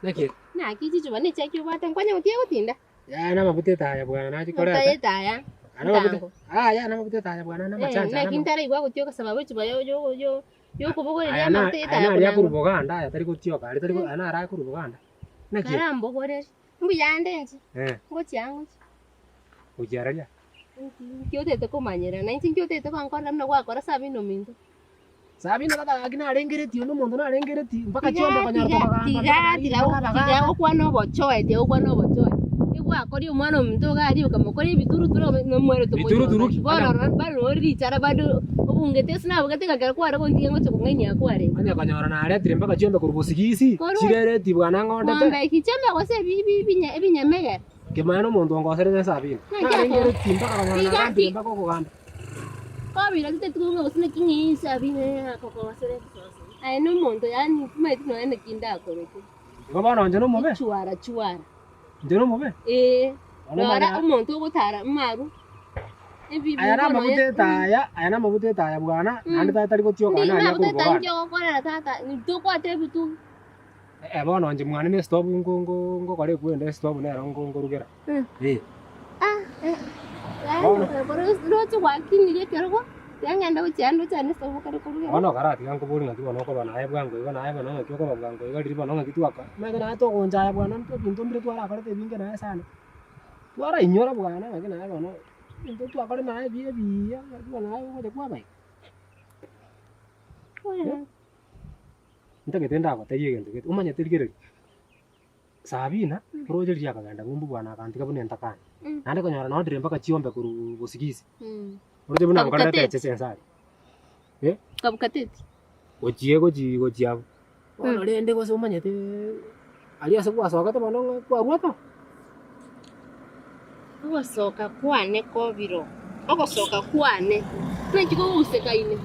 Naki ere? Naki chichuba nechiaki obwate nkwanya gotiga gotinda? Yaya namabuta etaya bwana nachia Mabuta koreta. ya etaya, Aya namabuta, ntango. yaya namabuta etaya bwana Eh, namachancha naki nama. ntaraigwa gotioka sababu echuba yo- yo- yo- yokobogoreria Aya na amabuta ya aya etaya naria buna akorwa Boganda aya tari gotioka aria tari aya naro akorwa Boganda. Naki ere? Karambogorere, mbuya ande inche, Eh. ngochia ngochia. Gochia araria? Nki otagete komanyera, na inche nki otagete gonkorera buna gwakora Sabina ominto. Sabina tata gaki narengeretie onde omonto narengeretie mpaka Tiga chiombe konyora tiga tokogamba tiga mpaka tiga mpaka tiga abagaka. gokwana obochoe tiga gokwana obochoe. Egwakoria omwana ominto iga aria okamokoria ebituruturu nomwere Bituruturu ki? Bono rora bado ore richara bado obungete ase nabogete ng'a ekero kware gontiga ngocha kong'ainia akwarenge. Onye konyora naretire mpaka chiombe korwa bosigisi, Korwa- chirereti bwana ng'ondete. Ng'ombe eki chiombe gose ebi ebi ebinya ebinyamegere. Kemayana omonto ongoserete Sabina. Naki Narengeretie mpaka konyora Tiga nagambire ti- mpaka okogamba. Kobira titeti kong'a gose naki ng'a Sabina akogoserete. Aye nomonto yaani timanyeti nonya naki ndakoroke. Igo bono inche nomobe? Chwara chwara. Inche nomobe? Ee. Bono Rora omanya- omonto ogotara amaru. Ebi- Aya bono namabuta etaya, aya namabuta etaya bwana, Mm. naende tari tari gotioka Ndi naria mabuta akorwa etaya boganda. nki ogokorera tata, tokwate ebitungi. Eh bono inche mwane ne estovu ngo ngo ngokora ekwenda estovu nero ngo ngorugera. Mm. Eh. Ah, eh. Bono. Roche gwakinirie ekerogo, tiga ng'ende gochia ande ochane estovu okare korugera. Bono karatiga nkobori ng'aki bono okoba naye bwango iga naye bono ng'aki okoba bwango iga riria bono ng'aki twaka omanyete naye togonchaya bwana intwe ebinto mbire twarakorete ebinge naye sana. Twarainyora bwana ng'aki naye bono, ebinto twakorire naye ebi ebiiya ng'aki bono naye ogocha kwaba iga. Ntagete ndagotebie egento gete, omanyete rigereria, Sabina, oroche riria akagenda ng'umbu bwana agantiga buna entakana, naende konyora nondire mpaka chiombe korwa bosigisi, oroche buna nkorerete Kabukateti. echese ense aria, eh, Kabukateti. gochia gochi gochia abwo. Bono rende gose omanyeteeee aria ase gwasogete bono ng'a kwarwete oo. Ogosoka kwane kobiro, ogosoka kwane, naki kogusekaine?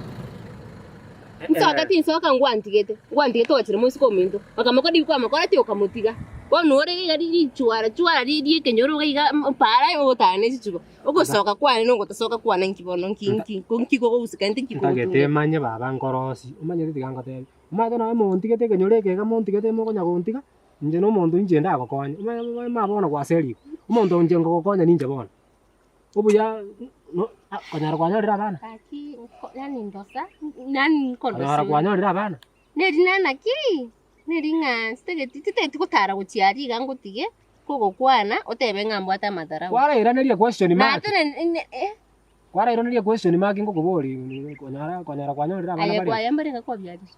Nsoke tinsoka ngwantigete, ngwantigete ogachire moiseke ominto, okamokora ribi kwamokora tiokamotiga. Bono ore iga richwara chwara rie ekenyoro iga iga para ogotara ne chichuba. Ogosoka kwane na ogotasoka kwane nki bono nki nki nki kogusekaine nki Ntagete kogotunga. manye baba nkorosie, omanyete tiga ngotebi, omanyete nonye montigete ekenyoro eke iga montigete mokonya gontiga. Inche nomonto inche ndagokonye, omanye omanye bono gwaserigwe, omonto inche ngogokonya ninche bono, obuya no konyora kwanyorire abana? Gaki nko yaani ndosa, yaani Konyora nkondosa. kwanyorire abana? Neri nana ki, neri ng'a ntitageti titageti gotara gochia aria iga ngotige, kogokwana otebe ng'a mbwate amatharau. Kwarairaneria question mark, Natene eh. kwarairaneria question mark ngokoboria konyora konyora kwanyorire abana Aye bare? kwaye mbare ng'a kwabiarire.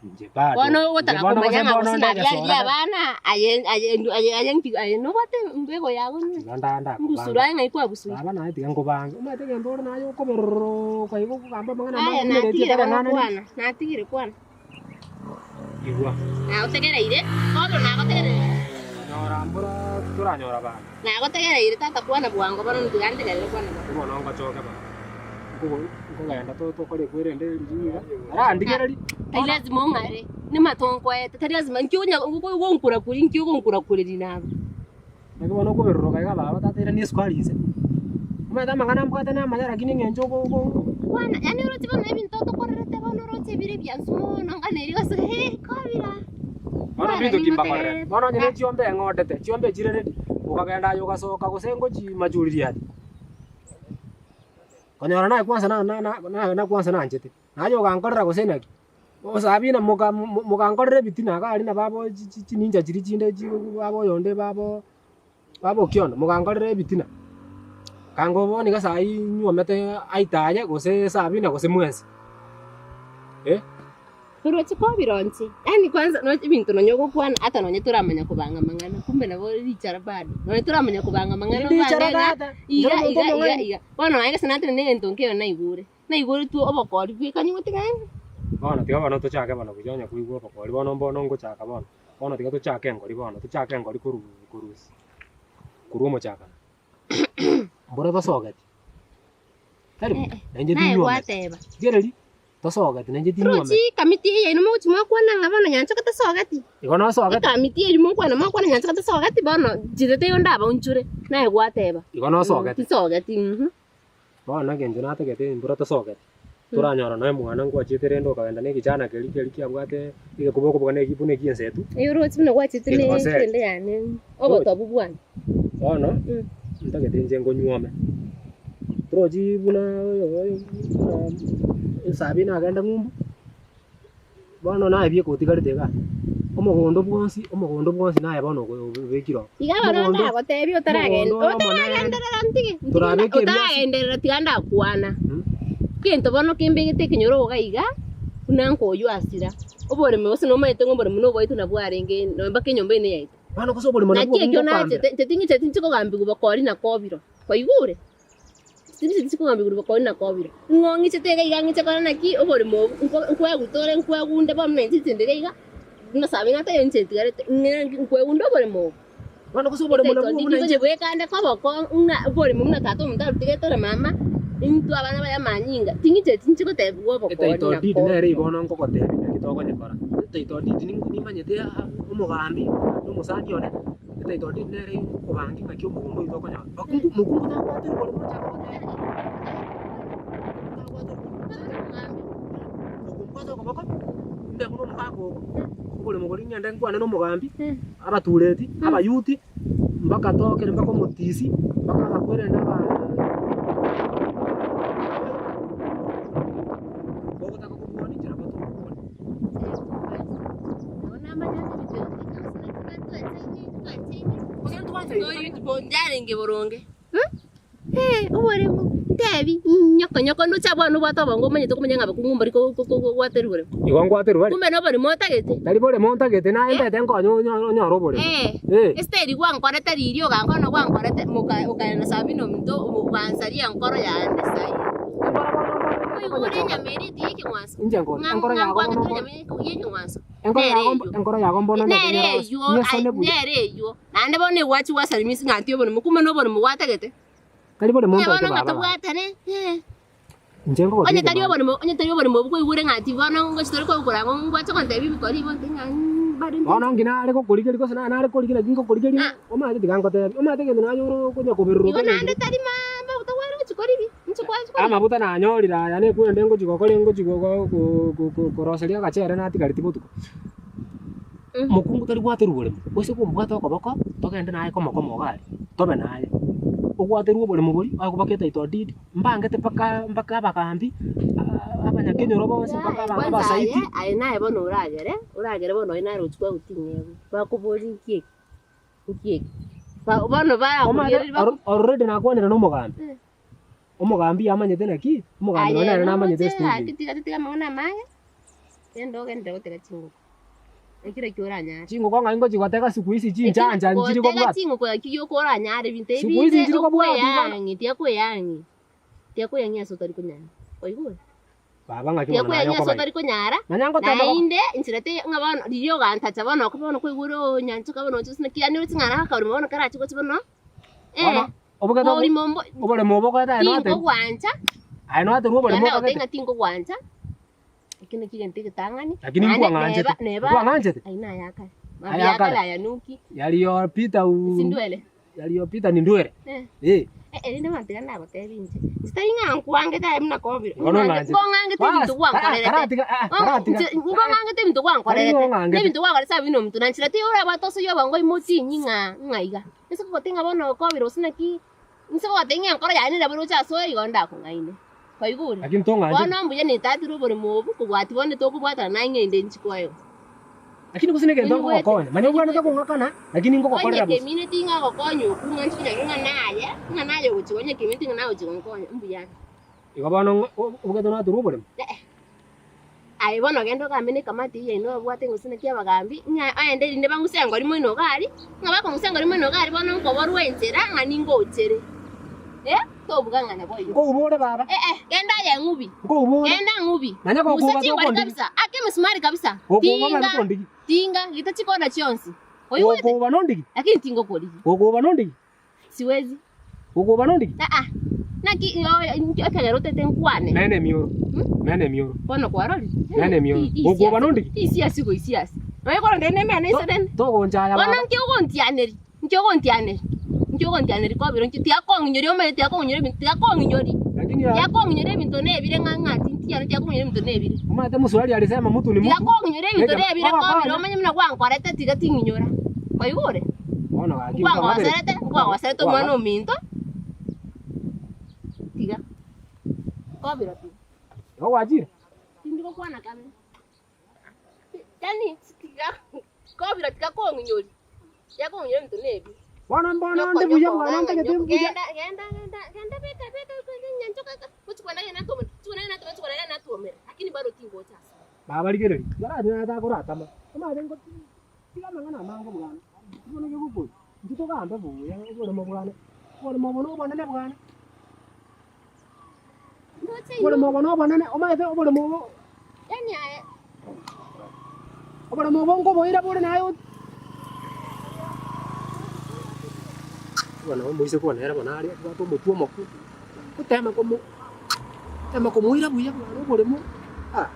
Inche bado. Bono Inche ogotaka bono komanya gose ng'a bono gose nde nabiaririe egesora abana, aye aye aye aye nki aye nobwate mbego yago nywe. Tiga nda Mbusuro ndakobanga. aye ng'ai kwabusuire. Baba naye tiga nkobange, omanyete egento ore naye okoberoroka igo okogamba amang'ana Aya amange omeretie natigire tari bono ang'ana kwana, natigire kwana. Igwa. Nagotegereire, bono nagotegereire. Konyora mbora toranyora abanto. Nagotegereire tata kwana bwango bono tiga ntegerere kwana bwango. Bono ngochoke bono. Nkogo- nkogenda to- tokore ekwerende riria iga, arandigererie. Tari lazima ong'are, namato nkoete, tari lazima nki onya gonkurakuria nki ogonkurakureria nabo. Naki bono okoberoroka iga baba tata irania esukari inse. Omanyete amang'ana mbwate namaya lakini eng'encho ogo ogo. Kwana, yaani oroche bono ebinto otokorerete bono oroche ebire ebiansu mono ng'a neri gose hee kobira. Bono binto ki mbakorerete? Bono onye ne chiombe eng'ondete, chiombe chire ready, okagenda aye ogasoka gose ngochi machuri riaria. Konyora naye kwanza na na na na kwanza nanchete, naye ogankorera gose naki, Sabina moka mogankorera ebitina iga aria na babo chi chi chininja chiria chinde chi baba oyonde babo baba okiondo, mogankorera ebitina. Kango bono iga saii nyuomete aite aye gose Sabina gose mwensi eh. Oroche kobironche, yaani kwanza nonya ebinto nonya ogokwana ata nonya toramanya kobanga amang'ana kumbe nabo richara bado, nonya toramanya kobanga amang'ana Rinde richara obange ng'a tata, inche iga nomonto iga iga omong'aini. iga. Bono nonya gese natenena egento nkeiyo naigure. Naigweretwe obokori bw'ekanywa gotiga inde. Bono tiga bono tochake bono buya onye koigwa obokori bono mbono ngochaka bono, bono tiga tochake engori bono, tochake engori korwa korwa korwa omochakano. Mboro tosogeti, tari bo? Nainche Naye tinywometi. gwateba. Rigereria, tosogeti nainche tinywometi. Torochi ekamiti eye yaino mogochia mwakwana ng'a bono nyanchoka tasogeti. Igo nosogete? Ekamiti eyio mokwana mwakwana nyanchoka tasogeti bono nchire teiyo ndabaonchore. Naye gwateba. Igo nosogete? Tisogeti, mh. Bono egento natagete mbura tosogete. Toranyora nonya mwana nkwachiete rende okagenda na ekichana keria keria kiabwate egekuba okoboka na buna ekia ensetu. Aye oroche buna gwachete ne Gekogosera. kende yane obotobu bwane. Bono, ntagete inche nkonywome. Torochi buna buna esabi nagenda ng'umbu, bono naye bieka otigarete igaa, omogondo bwonsi omogondo bwonsi naye bono obekire oo. Iga bono Omogondo ndagotebia otaragenda omogondo omonene. otaragenderera ntige ntige Torabeke ebiasi. otaragenderera tiga ndakwana. Egento bono kembegete ekenyoro iga iga, buna nkoywa asira, oboremo gose nomanyete ng'a oboremo nobwaito nabwo arenge nonya mpaka enyomba eye neyaito. Bono gose oboremo nabwo Naki ekio obwo nachete, ngokambera. inche ting'icheti inche kogambigwa bokori na kobiro, kwaigure? Ting'icheti inche kogambigwa bokori na kobiro. Ng'o ng'ichete iga iga ng'iche kore naki, oboremo obo nko nkweguta ore nkwegunde bono na inche inche ndire iga, buna Sabina taiyo inche ntigarete, ng'e nkwegunde oboremo obo. Bono gose oboremo nabwo obwo buna inche. Bwekande koboko ng'a oboremo buna tata omonto arutigete ore mama, intwe abana baye amanyinga, ting'icheti inche gotebigwa obokori Etitle na deed nere koboko. bono ngogotebia naki tokonyekora. Etitle deed nimanyete omogambi na omosani one, etitle deed nere ekobangi ng'aki omogondo oyio tokonyora. Mokungu mokungu tabwate oboremo ochake goteba, tabwate okombwata okoboko, mbe buna omogaka ogo, oboremo boria ng'ende nkwane na omogambi. Abatureti, Abayuti, mpaka tokere mpaka omotisi, mpaka abakwerende aba Ogotaka kobua ninche nabo tokobua. Gose ntwanchaine. Yarenge boronge. Oboremo, ntebi, nyoko nyoko ndoche abwo nobwate obongo omanyete okomanya ng'a abakungu mbari kogwaterwa boremo. Igo ngwaterwa bare. Kumbe noboremo otagete. Tari boremo ntagete naye ndete nkonye onyore oboremo. Eh. Esiteri gwankorete riria ogankora gwankorete moka okaenda Sabina ominto ogansaria enkoro yane saii. Enkoro bono mboro Oigure enyama eria etiga ekeng'wanso. Inche nkore, Ng'a enkoro ng'a yago bono nkwangete mboro. enyama y'ekeng'wanso. Enkoro Nere yago eywo. enkoro yago mbono ndete Nere nyerose, eywo nyesone buya. nere eywo. Naende bono egwachia gwasaria misi ng'a ntie oboremo, kumbe noboremo gwatagete. Tari boremo Onye ntagete bono ng'a baba gaki. tobwatane, eh. Inche nkogotebia Onye tari ekemambia. oboremo, onye tari oboremo obwo kwaigure ng'a nti bono ngochi tore kogokora ang'o ngwache gontebia ebikori igo nte ng'a bado nte. Bono nki nare gokorigeria gose nare nare korigeria naki nkokorigeria, Ah. omanyete tiga ngotebie, omanyete egento naye ore okonya koberoroka Igo naende egento. tari mabuta gware gochi korigia, inche kwachi korigia. Amabuta nanyorire aya nekwende ngochi gokora ngochi koroseria agachere natigareti botuko. Mokungu tari gwaterwa oboremo, gose kombwate okoboko togende naye komokomo iga aria, tobe naye. Ogwaterwe oboremo boria, agobake etitle deed, mbangete mpaka mpaka abagambi, abanyakenyoro bonsi mpaka aba Kwanza abasaiti. aye, aye naye bono oragere, oragere bono oye nare ochia koigwa bakoboria nki eke, nki eke. Ba bono Omanyete barakorigereria alre already nakwanire na omogambi, omogambi yamanyete naki, omogambi Aye nonye nere namanyete roche estory gaki eye. tiga totige amang'ana amange, genda ogenderere gotega chingoko. Ekero ekio oranyare. Chingoko ng'ai ngochi gotega siku hizi chinchanja nchiri Gotega kobwata. chingoko ekio gioka oranyare ebinto ebi Siku hizi binde nchiri kobwata bana. okweyang'i tiakweyang'i tiakweyang'i ase otari konyara kwaigure? Baba ng'aki bono naye Tiakweyang'i ase okobaira. otari konyara Manya ngoteba go- naende inchera teiyo ng'a bono riria ogantacha bono oko bono kwaigure onyanchoka bono oche gose naki yaani oroche ng'a nakaorimo bono karache gocha bono Bono, obogete obo- Orimo mbo oboremo obo okoete aye noaterwe. tingogwancha Aye noaterwe oboremo naende okogete. ng'a tingogwancha Ekio nakio egento egetang'ani. Lakini Naende nkwang'anchete. neba- neba- Nkwang'anchete? Ayio naye akare. Aya Mambia akare. akare aya nuki. Yaliyopita u Sindwele. yaliyopita ni ndwele. Eh. Eh. Eh, erinde abanto iga nagotebi inche. Inche tari ng'a nkwangete aye buna kobire. Igo nong'anchete. Nkong'angete Bas, ebinto gwankorerete. karatiga, ah, karatiga. Inche nkong'angete ebinto gwankorerete. Tari ng'ong'angete. Nebinto gwakorete ase abwo omonto nanchera tiga orabwate ase oyobongo imotinyi ng'a ng'a iga. Ase kogotebi ng'a bono okobire gose naki. Inse gotebia ng'a enkoro yane nerabe roche ase ore, igo ndakong'aine. Kwaigure? Lakini tong'anchete. Bono mbuya netatire oboremo obo, kobua bono tokobwatana naye ng'a inde inchi koegwa. Lakini gose negento Onyigwete? ngogokonya. Manya obwenerete kong'akana, lakini Onye ngogokorera bosa. kemineti ng'a ogokonya okwo ng'a nchi konyora ng'a naye, ng'a naye ogochia onye kemineti ng'a naye ogochia gonkonya, mbuya ande. Igo bono ng'a obogete noaterwe oboremo. Eh. Aye bono genda ogambe nekamati eyio yaino babwate gose naki abagambi, ng'a oende erinde bang'use engori moino iga aria, ng'a bakong'usa engori moino iga aria bono nkoborwa enchera ng'a ningochere. Eh, tobuga ng'a naboigo. Nkoubore baba. Eh eh, genda aye ng'ubi. Nkoubore. Genda ng'ubi. Manya gokuba Ng'usa chingori tokondigi. kabisa, aka emisumari kabisa. Gokuba manya Tinga, tokondigi. tinga, gita chikona chionsi. Oigwete? Gokuba nondigi. Lakini tingokorigi. Gokuba nondigi. Siwezi. Gokoba nondigi? Aa. Naki ekegera otete nkwane. Mena emioro. Mena emioro. Bono kwarorire? Mena emioro. Gokoba nondigi? Tisiasi goisiasi. Nonya korende nemena iserene. Togonchaya Bono baba. nki ogontianeri? Nki ogontianeri? Nki ogontianeri kobire nki tiga kong'inyori omanyete tiga kong'inyori ebinto tiga kong'inyori. Lakini Tiga kong'inyori ebinto nebire ng'a ng'a tinti. Tiga tiga kong'inyora ebinto nebire. Omanyete moswahili alisema mtu ni Tiga mtu. kong'inyora ebinto Eke- nebire Ogokonya. kobire omanye buna gwankorete tiga ting'inyora. Kwaigure? Bono gaki Nkwangoserete, nkwangoserete omwana ominto, tiga. Kobira tiga. Igo gwachire? Tindi gokwana kabe. Yaani tiga, kobira tiga kong'inyori. Tiga kong'inyora ebinto nebi. Bono mbono Nyoko, onde buya nyoko, bwana ng'ang'a, ntagete nyoko. buya. Genda, genda, genda, genda beka, beka, beka, nyanchoka, gochi kwenda genda natuomera, gochi kwenda genda natuomera, gochi kwenda genda natuomera, lakini bado tingocha ase. Baba rigereria, tiga takoratama, omanyete ngo tiga amang'ana amange bwana, bono kegokori, intwe togambe buya oboremo bwane, oboremo obo na obonene bwane, Ndoche inwe. oboremo obo na obonene, omanyete oboremo obo, Yaani aye, oboremo obo nkoboira bore naye o. Bono omoiseke one ere bono aria abwate omotwe omoku, gotema komo gotema komoira buya bwana oboremo ah.